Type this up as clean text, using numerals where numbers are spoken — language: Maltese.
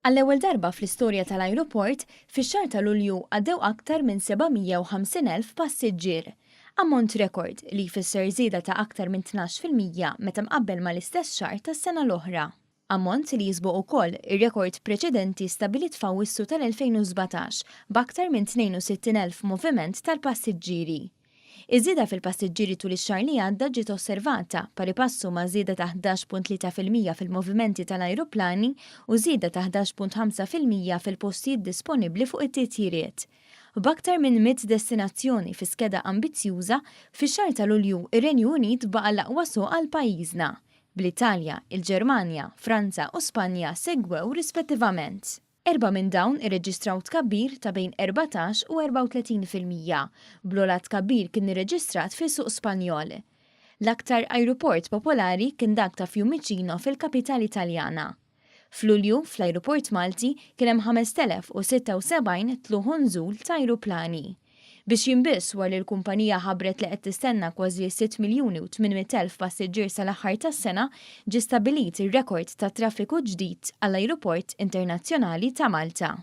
Għall-ewwel darba fl-istorja tal-ajruport, fix-xahar ta' Lulju għaddew aktar minn 750,000 passiġġier. Ammont rekord li jfisser żieda ta' aktar minn 12% meta mqabbel mal-istess xahar tas-sena l-oħra. Ammont li jisboq ukoll ir-rekord preċedenti stabbilit f'Awwissu tal-2017 b'aktar minn 62,000 moviment tal-passiġġieri. Iż-żieda fil-passiġġieri tul ix-xahar li għadda ġiet osservata pari passu ma' żieda ta' 11.3% fil-movimenti tal-ajruplani u żieda ta' 11.5% fil-postijiet disponibbli fuq it-titjiriet. B'aktar minn 100 destinazzjoni fi skeda ambizzjuża, fix-xahar ta' Lulju ir-Renju Unit baqa' l-aqwa suq għal pajjiżna, bl-Italja, il-Ġermanja, Franza u Spanja segwew rispettivament. Erbgħa minn dawn irreġistraw tkabbir ta' bejn 14 u 34%, bl-ogħla tkabbir kien irreġistrat fis-suq Spanjol. L-aktar ajruport popolari kien dak ta' Fiumicino fil-kapitali Taljana. F'Lulju, fl-ajruport Malti kien hemm 5,076 tlugħ u nżul ta' ajruplani. Biex jiem biss wara li l-kumpanija ħabbret li qed tistenna kważi 6,800,000 passiġġier sal-aħħar tas-sena, ġie stabbilit ir-rekord ta' traffiku ġdid għall-Ajruport Internazzjonali ta' Malta.